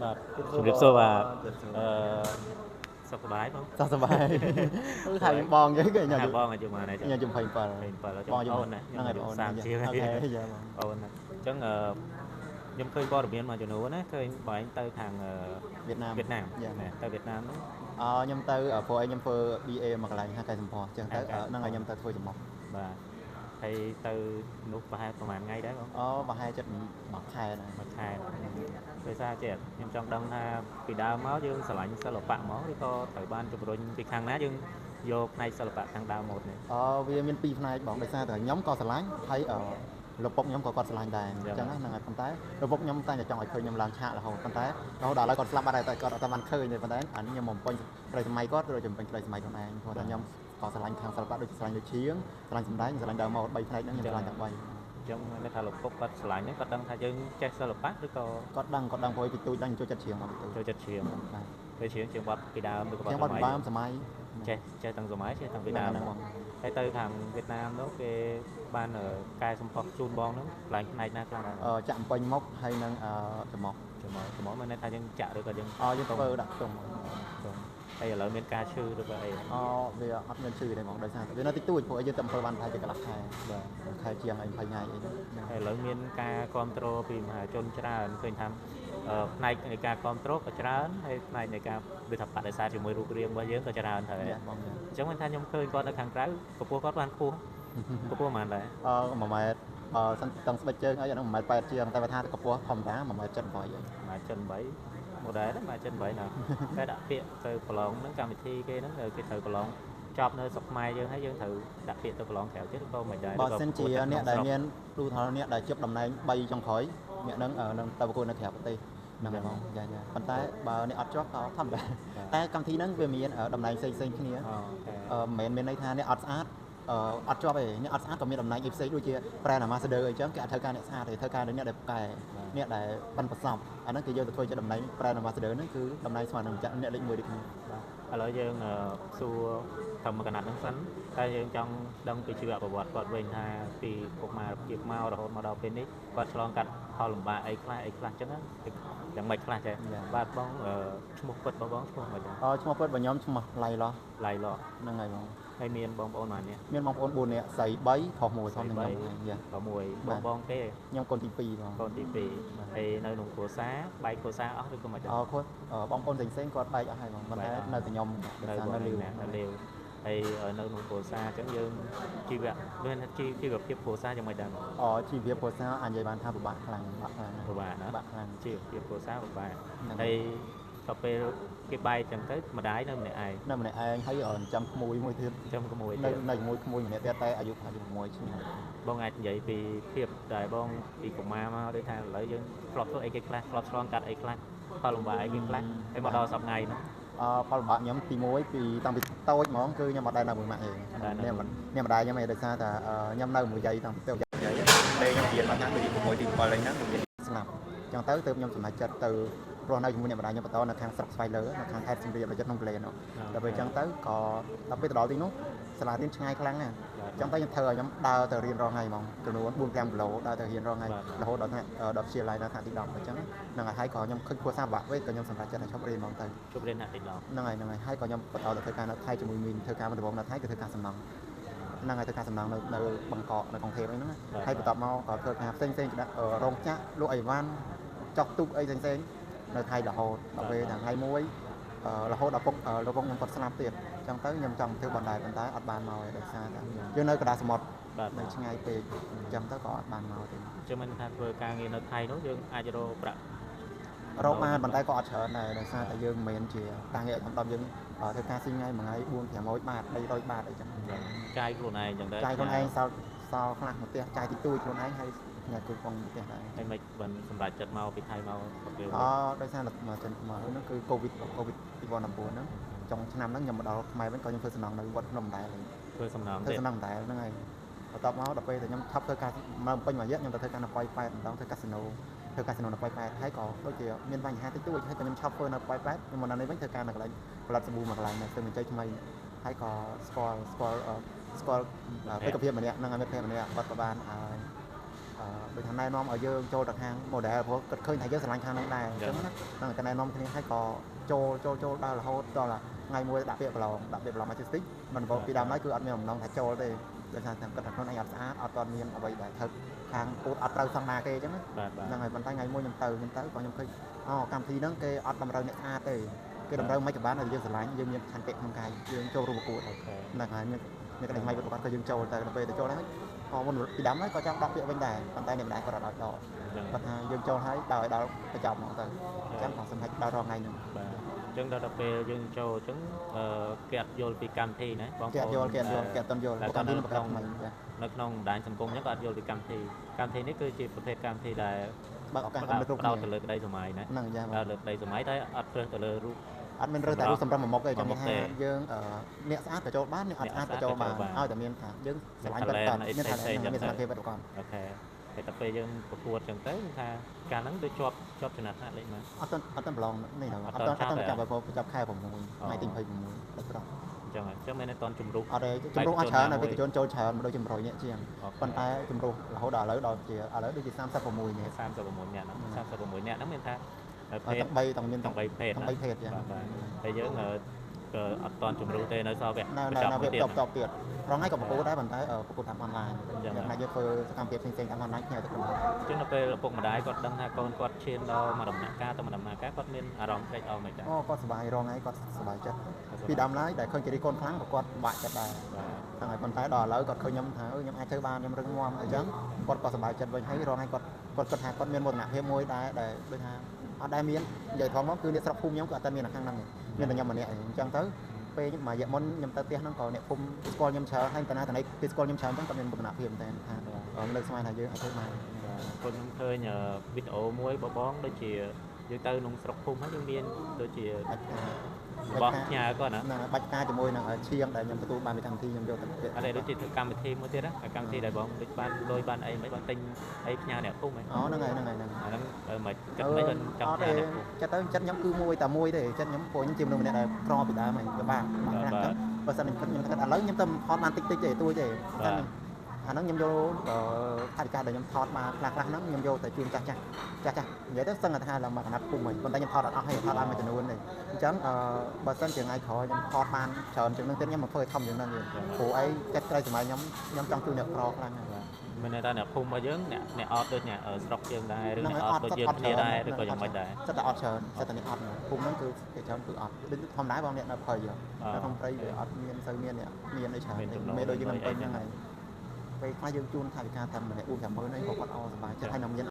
បាទជំរាបសួរបាទអឺសុខសប្បាយបង សុខសប្បាយហៅបងអញ្ចឹងគេញ៉ាំ បងអាយុប៉ុន្មាន ញ៉ាំ27 27បងអូនណា ហ្នឹងហើយបង 30ជាង OK យ៉ាបង អូនណាអញ្ចឹងអឺខ្ញុំឃើញព័ត៌មានមួយចំនួនណាឃើញបងឯងទៅខាង វៀតណាម វៀតណាមទៅវៀតណាមហ្នឹង អឺខ្ញុំទៅព្រោះឯងខ្ញុំធ្វើ BA មកកន្លែងហាកែសម្ផស្សអញ្ចឹងទៅហ្នឹងហើយខ្ញុំទៅធ្វើចំមុះ បាទហើយទៅនោះប្រហែលប្រហែលថ្ងៃដែរបង អូប្រហែលចិត្តមួយខែដែរ មួយខែដោយសារចេះខ្ញុំចង់ដឹងថាពីដើមមកយើងស្រឡាញ់សិល្បៈហ្មងឬក៏ត្រូវបានជំរុញពីខាងណាយើងយកផ្នែកសិល្បៈខាងដើមមកនេះ អឺវាមានពីរផ្នែកបងដោយសារតែខ្ញុំក៏ស្រឡាញ់ហើយអឺលោកពុកខ្ញុំក៏គាត់ស្រឡាញ់ដែរអញ្ចឹងហ្នឹងហើយប៉ុន្តែលោកពុកខ្ញុំតែចង់ឲ្យឃើញខ្ញុំឡើងឆាករហូតប៉ុន្តែរហូតដល់ឥឡូវគាត់ស្លាប់បាត់ហើយតែគាត់អត់បានឃើញទេប៉ុន្តែអានេះខ្ញុំបំពេញក្តីសម័យគាត់ឬបំពេញក្តីសម័យខ្លួនឯងព្រោះតែខ្ញុំក៏ស្រឡាញ់ខាងសិល្បៈដូចជាស្រឡាញ់ដូចឈៀងស្រឡាញ់សម្ដែងស្រឡាញ់ដើមមក3ផ្នែកហ្នឹងខ្ញុំស្រឡាញ់ទាំង3 អញ្ចឹងនៅថាលោកពុកគាត់ស្រឡាញ់ហ្នឹងគាត់ដឹងថាយើងចេះសិល្បៈឬក៏ គាត់ដឹងគាត់ដឹងព្រោះពីទូចដឹងចូលចិត្តច្រៀងមកពីទូច ចូលចិត្តច្រៀង បាទ ពេលច្រៀងជាងបទពីដើមឬក៏បទ សម័យដើមសម័យ ចេះចេះទាំងសម័យចេះទាំងពីដើមហើយទៅខាងវៀតណាមនោះគេបានកែសម្ផស្សជូនបងហ្នឹងកន្លែងផ្នែកណាខ្លះដែរ ចាក់អំពេញមុខហើយនឹងច្រមុះ ច្រមុះច្រមុះមានន័យថាយើងចាក់ឬក៏យើង អយើងធ្វើដាក់ខ្ទង់ ហើយឥឡូវមានការឈឺឬក៏អី អូវាអត់មានឈឺទេហ្មងដោយសារវានៅតិចតួចព្រោះយើងតែធ្វើបានប្រហែលជាកន្លះខែបាទខែជាងអី20ថ្ងៃអីហ្នឹង ហើយឥឡូវមានការគ្រប់គ្រងពីមហាជនច្រើនឃើញថាផ្នែកនៃការគ្រប់គ្រងក៏ច្រើនហើយផ្នែកនៃការដូចថាបដិសេធជាមួយរូបរាងរបស់យើងក៏ច្រើនហើយអញ្ចឹងមិនថាខ្ញុំឃើញគាត់នៅខាងក្រៅកម្ពស់គាត់បានខ្ពស់កម្ពស់ប៉ុន្មានដែរ អឺ1ម៉ែត្រអឺសិនតឹងស្បែកជើងអីអាហ្នឹង1ម៉ែត្រ8ជាងតែបើថាកម្ពស់ធម្មតា1ម៉ែត្រ78អី 1ម៉ែត្រ78មកដែរ1ម៉ែត្រ78ណាតែដាក់ពាក្យទៅប្រឡងហ្នឹងកម្មវិធីគេហ្នឹងគេត្រូវប្រឡងចប់នៅស្រុកខ្មែរយើងហើយយើងត្រូវដាក់ពាក្យទៅប្រឡងក្រៅទៀតក៏មិនដែរ បើសិនជាអ្នកដែលមានទូថលអ្នកដែលជាប់តំណែង3ចុងក្រោយអ្នកហ្នឹងនឹងទៅប្រកួតនៅក្រៅប្រទេសហ្នឹងហើយបងយ៉ាយ៉ាប៉ុន្តែបើអ្នកអត់ជាប់ក៏ធម្មតាតែកម្មវិធីហ្នឹងវាមានតំណែងផ្សេងផ្សេងគ្នាមិនមែនមានន័យថាអ្នកអត់ស្អាតអត់ជាប់ទេអ្នកអត់ស្អាតក៏មានតំណែងអីផ្សេងដូចជា brand ambassador អីចឹងគេអត់ត្រូវការអ្នកស្អាតទេត្រូវការអ្នកដែលកែអ្នកដែលប៉ិនប្រសប់អាហ្នឹងគេយកទៅធ្វើជាតំណែង brand ambassador ហ្នឹងគឺតំណែងស្មើនឹងអ្នកលេខ1ដូចគ្នា បាទឥឡូវយើងសួរត្រឹមកណាត់ហ្នឹងសិនតែយើងចង់ដឹងពីជីវប្រវត្តិគាត់វិញថាពីកុមារភាពមករហូតមកដល់ពេលនេះគាត់ឆ្លងកាត់ផលលំបាកអីខ្លះអីខ្លះចឹងយ៉ាងម៉េចខ្លះចេះបាទបងឈ្មោះពិតរបស់បងឈ្មោះម៉េច អឺឈ្មោះពិតរបស់ខ្ញុំឈ្មោះឡៃឡោះ ឡៃឡោះ ហ្នឹងហើយបង ហើយមានបងប្អូនប៉ុន្មាននាក់ មានបងប្អូន4នាក់ស្រី3ប្រុស1ធំនឹងខ្ញុំ យ៉ា6បងបងគេ ខ្ញុំកូនទី2បង កូនទី2ហើយនៅក្នុងគ្រួសារបែកគ្រួសារអស់ឬក៏មិន អឺគាត់បងប្អូនផ្សេងៗគាត់បែកអស់ហើយបងប៉ុន្តែនៅតែខ្ញុំ នៅនៅលាវនៅលាវហើយនៅក្នុងគ្រួសារអញ្ចឹងយើងជីវៈមានជីវភាពគ្រួសារយ៉ាងម៉េចដែរ អជីវភាពគ្រួសារអាចនិយាយបានថាពិបាកខ្លាំងពិបាកខ្លាំង ពិបាកណា ពិបាកខ្លាំង ជីវភាពគ្រួសារពិបាកហើយដល់ពេលគេបែកចឹងទៅម្ដាយនៅម្នាក់ឯង នៅម្នាក់ឯងហើយចាំក្មួយមួយទៀត ចាំក្មួយ នៅនៅជាមួយក្មួយម្នាក់ទៀតតែអាយុប្រហែលជា6ឆ្នាំ បងអាចនិយាយពីភាពដែលបងពីកុមារមកដូចថាឥឡូវយើងធ្លាប់ធ្វើអីគេខ្លះធ្លាប់ឆ្លងកាត់អីខ្លះផលលំបាកអីគេខ្លះហើយមកដល់សប្តាហ៍ហ្នឹង អឺផលលំបាកខ្ញុំទី1ពីតាំងពីតូចហ្មងគឺខ្ញុំអត់ដែលនៅមួយម៉ាក់ទេអ្នកអ្នកម្ដាយខ្ញុំឯងដោយសារតែខ្ញុំនៅមួយយាយតាំងពីតូចយាយពេលខ្ញុំរៀនមកថាដូចទី6ទី7អីហ្នឹងខ្ញុំរៀនស្លាប់ចឹងទៅទើបខ្ញុំសម្រេចចិត្តទៅរស់នៅជាមួយអ្នកម្ដាយខ្ញុំបន្តនៅខាងស្រុកស្វាយលើនៅខាងខេត្តសៀមរាបនៅចិត្តក្នុងកលែនោះដល់ពេលចឹងទៅក៏ដល់ពេលទៅដល់ទីនោះសាលារៀនឆ្ងាយខ្លាំងណាស់ចឹងទៅខ្ញុំធ្វើឲ្យខ្ញុំដើរទៅរៀនរាល់ថ្ងៃហ្មងចំនួន4 5គីឡូដើរទៅរៀនរាល់ថ្ងៃរហូតដល់ថ្នាក់ដល់វិទ្យាល័យដល់ថ្នាក់ទី10អញ្ចឹងហ្នឹងហើយក៏ខ្ញុំឃើញគ្រួសារបាក់វិញក៏ខ្ញុំសម្រេចចិត្តឲ្យឈប់រៀនហ្មងទៅ ឈប់រៀនថ្នាក់ទី10 ហ្នឹងហើយហ្នឹងហើយហើយក៏ខ្ញុំបន្តទៅធ្វើការនៅថៃជាមួយមីនធ្វើការមកដំបូងនៅថៃគឺធ្វើការសំណង់ហ្នឹងហើយធ្វើការសំណង់នៅនៅបង្កកនៅកុងធេបអីហ្នឹងហើយបន្ទាប់មកក៏ធ្វើការផ្សេងផ្សេងរោងចក្រលក់អីវ៉ាន់ចោះទូកអីផ្សេងផ្សេងនៅថៃរហូតដល់ពេលថ្ងៃមួយរហូតដល់ពុកលោកពុកខ្ញុំគាត់ស្លាប់ទៀតអញ្ចឹងទៅខ្ញុំចង់ធ្វើបណ្ដាយប៉ុន្តែអត់បានមកទេដោយសារតែយើងនៅកណ្ដាលសមុទ្រនៅឆ្ងាយពេកអញ្ចឹងទៅក៏អត់បានមកទេ អញ្ចឹងមិនថាធ្វើការងារនៅថៃនោះយើងអាចរកប្រាក់ រកបានប៉ុន្តែក៏អត់ច្រើនដែរដោយសារតែយើងមិនមែនជាការងារដំយើងធ្វើការស៊ីថ្ងៃមួយថ្ងៃ4 500បាត300បាតអីចឹង ចាយខ្លួនឯងចឹងដែរ ចាយខ្លួនឯងសល់សល់ខ្លះមកផ្ទះចាយតិចតួចខ្លួនឯងហើយញ៉ាំគូកងផ្ទះដែរ ហើយមិនបានសម្រេចចិត្តមកពីថៃមកស្រុកយើង អដោយសារមកចិនមកហ្នឹងគឺកូវីដកូវីដ2019ហ្នឹងចុងឆ្នាំហ្នឹងខ្ញុំមកដល់ខ្មែរវិញក៏ខ្ញុំធ្វើសំណងនៅវត្តភ្នំដែរ ធ្វើសំណង ធ្វើសំណងដែរហ្នឹងហើយបន្ទាប់មកដល់ពេលតែខ្ញុំថប់ធ្វើការមកពេញមួយរយៈខ្ញុំទៅធ្វើការនៅប៉ោយប៉ែតម្ដងធ្វើកាស៊ីណូធ្វើកាស៊ីណូនៅប៉ោយប៉ែតហើយក៏ដូចជាមានបញ្ហាតិចតួចហើយក៏ខ្ញុំឆប់ធ្វើនៅប៉ោយប៉ែតខ្ញុំមកដល់នេះវិញធ្វើការនៅកន្លែងផលិតសាប៊ូមួយកន្លែងនៅស្ទឹងមានជ័យថ្មីហើយក៏ស្គាល់ស្គាល់ស្គាល់បេក្ខភាពម្នាក់និងមិត្តភក្តិម្នាក់គាត់ក៏បានអឺ ដូចថាណែនាំឲ្យយើងចូលទៅខាង model ព្រោះគាត់ឃើញថាយើងស្រឡាញ់ខាងហ្នឹងដែរអញ្ចឹងណាហ្នឹងតែណែនាំគ្នាឲ្យក៏ចូលចូលចូលដល់រហូតដល់ថ្ងៃមួយដាក់ពាក្យប្រឡងដាក់ពាក្យប្រឡង artistic មិនព្រោះពីដើមឡើយគឺអត់មានបំណងថាចូលទេដោយសារតែគាត់ថាខ្លួនឯងអត់ស្អាតអត់ទាន់មានអ្វីដែលធ្វើខាងពូតអត់ត្រូវសង្ណាគេអញ្ចឹងណា បាទបាទ ហ្នឹងហើយប៉ុន្តែថ្ងៃមួយខ្ញុំទៅខ្ញុំទៅក៏ខ្ញុំឃើញអូកម្មវិធីហ្នឹងគេអត់តម្រូវអ្នកស្អាតទេគេតម្រូវមិនក៏បានឲ្យយើងស្រឡាញ់យើងមានឆន្ទៈក្នុងកាយយើងចូលរួមប្រកួត OK ហ្នឹងហើយមានមានក្តីស្មៃពិតប្រាកដក៏យើងចូលទៅដល់ពេលទៅចូលហើយក៏មុនពីដើមហើយក៏ចង់ដកពាក្យវិញដែរប៉ុន្តែអ្នកម្ដាយគាត់អត់ឲ្យដក អញ្ចឹង គាត់ថាយើងចូលហើយដល់ឲ្យដល់បញ្ចប់ហ្មងទៅអញ្ចឹងក៏សម្រេចដល់រាល់ថ្ងៃហ្នឹង បាទអញ្ចឹងដល់ពេលយើងចូលអញ្ចឹងអឺគេអត់យល់ពីកម្មវិធីណាបង គេ ប្អូន អត់យល់គេអត់យល់គេអត់ទាន់យល់ តែ កម្មវិធីនឹងបង្កើតថ្មីចា នៅក្នុងបណ្ដាញសង្គមអញ្ចឹងក៏អត់យល់ពីកម្មវិធីកម្មវិធីនេះគឺជាប្រភេទកម្មវិធីដែល បើកឱកាសឲ្យមនុស្សគ្រប់ ផ្ដោ គ្នា តទៅលើក្តីសម័យណា ហ្នឹងចា ផ្ដោតលើក្តីសម័យតែអត់រើសទៅលើរូប អត់មានរើសតែរូបសម្រាប់មួយមុខទេចង់និយាយថា ទេ យើងអឺអ្នកស្អាតក៏ចូលបានអ្នកអត់ស្អាតក៏ចូលបាន អ្នកអត់ស្អាតក៏ចូលបាន ឲ្យតែមានថាយើងស្រឡាញ់ពិតប្រាកដ មាន មាន talent ថាមាន អីផ្សេងៗ សមត្ថភាពពិតប្រាកដ OK ហើយតែពេលយើងប្រកួតអញ្ចឹងទៅគឺថាកាលហ្នឹងដូចជាប់ជាប់ចំណាត់ថ្នាក់លេខមក អត់ទាន់អត់ទាន់ប្រឡងនេះ អ អ ត់ទាន់ ត់ទាន់អត់ទាន់ ចាប់ទេ ចាប់បញ្ចប់ខែ6ថ្ងៃទី26ដល់ត្រង់ អញ្ចឹងអញ្ចឹងមានតែតន់ជំរុះ អត់ទេជំរុះអត់ច្រើនហើយបេក្ខជនចូលច្រើនមកដូចជា100នាក់ជាង OK ប៉ុន្តែជំរុះរហូតដល់ឥឡូវដល់ជាឥឡូវដូចជា36នាក់ 36នាក់ហ្នឹង36នាក់ហ្នឹងមានថា អ ភេទ ត់ទាំង3ទាំងមាន ទាំង3ភេទ ទាំង3ភេទចា បាទបាទហើយយើងអឺក៏អត់តន់ជំរុះទេនៅសល់វគ្គ នៅ បញ្ចប់ នៅនៅវា មួយទៀត តបតបទៀតរងថ្ងៃក៏ប្រកួតដែរប៉ុន្តែប្រកួតតាមអនឡាញ អញ្ចឹង យ៉ាងណាយើងធ្វើសកម្មភាពផ្សេងៗតាមអនឡាញផ្ញើទៅក្រុមហ៊ុន អញ្ចឹងដល់ពេលឪពុកម្ដាយគាត់ដឹងថាកូនគាត់ឈានដល់មួយដំណាក់កាលទៅមួយដំណាក់កាលគាត់មានអារម្មណ៍ត្រេកអរមិនដែរ អូគាត់សប្បាយរងថ្ងៃគាត់សប្បាយចិត្តពីដើមឡើយដែលឃើញគេរិះគន់ខ្លាំងក៏គាត់បាក់ចិត្តដែរ បាទ ហ្នឹងហើយប៉ុន្តែដល់ឥឡូវគាត់ឃើញខ្ញុំថាអឺខ្ញុំអាចធ្វើបានខ្ញុំរឹងមាំអញ្ចឹងគាត់ក៏សប្បាយចិត្តវិញហើយរងថ្ងៃគាត់គាត់គិតថាគាត់មានមោទនភាពមួយដែរដែលដូចថាអត់ដែលមាននិយាយថងមកគឺអ្នកស្រុកភូមិខ្ញុំក៏អត់តែមាននៅខាងហ្នឹងទេមានតែខ្ញុំម្នាក់ឯងអញ្ចឹងទៅពេលមួយរយៈមុនខ្ញុំទៅផ្ទះហ្នឹងក៏អ្នកភូមិស្គាល់ខ្ញុំច្រើនហើយតាណាតាណីគេស្គាល់ខ្ញុំច្រើនអញ្ចឹងគាត់មានមោទនភាពតែថាលើកស្មានថាយើងអាចធ្វើបាន បាទគាត់ខ្ញុំឃើញវីដេអូមួយបបងដូចជាយើងទៅក្នុងស្រុកភូមិហើយយើងមានដូចជា បាច់ការ របស់ផ្ញើគាត់ណា ហ្នឹងហើយបាច់ការជាមួយនឹងឈៀងដែលខ្ញុំទទួលបានពីកម្មវិធីខ្ញុំយកទៅពាក់ អត់ទេដូចជាធ្វើកម្មវិធីមួយទៀតណាកម្មវិធីដែលបងដូចបានលុយបានអីមិនបងទិញអីផ្ញើអ្នកភូមិហ៎ អូហ្នឹងហើយហ្នឹងហើយហ្នឹង អាហ្នឹងមិនគិតមិនចង់ អត់ទេ ផ្ញើអ្នកភូមិ ចិត្តទៅចិត្តខ្ញុំគឺមួយតែមួយទេចិត្តខ្ញុំព្រោះខ្ញុំជាមនុស្សម្នាក់ដែលក្រពីដើមហើយពិបាកបាក់ប្រាក់ចឹងបើសិនខ្ញុំគិតខ្ញុំគិតឥឡូវខ្ញុំទៅថតបានតិចតិចទេទួយទេតែអាហ្នឹងខ្ញុំយកថវិកាដែលខ្ញុំថតមកខ្លះខ្លះហ្នឹងខ្ញុំយកទៅជូនចាស់ចាស់ចាស់ចាស់និយាយទៅសឹងថាឡើងមកកណាត់ភូមិវិញប៉ុន្តែខ្ញុំថតអត់អស់ទេថតបានមួយចំនួនទេអញ្ចឹងបើសិនជាថ្ងៃក្រោយខ្ញុំថតបានច្រើនជាងហ្នឹងទៀតខ្ញុំមកធ្វើឲ្យធំជាងហ្នឹងទៀតព្រោះអីចិត្តក្រីសម័យខ្ញុំខ្ញុំចង់ជួយអ្នកក្រខ្លាំងណាស់ មានន័យថាអ្នកភូមិរបស់យើងអ្នកអ្នកអត់ដូចអ្នកស្រុកយើងដែរឬអ្នកអត់ដូចយើងគ្នាដែរឬក៏យ៉ាងម៉េចដែរ សិតតែអត់ច្រើនសិតតែនេះអត់ភូមិហ្នឹងគឺគេច្រើនគឺអត់ដូចធម្មតាបងអ្នកនៅព្រៃនៅក្នុងព្រៃវាអត់មានសូវមានអ្នកមានអីច្រើនទេមានដូចយើងនៅពេញហ្នឹងហើយពេលខ្លះយើងជូនថវិកាតែម្នាក់4 5ម៉ឺនអីក៏គាត់អសប្បាយចិត្តហើយនឹងមាន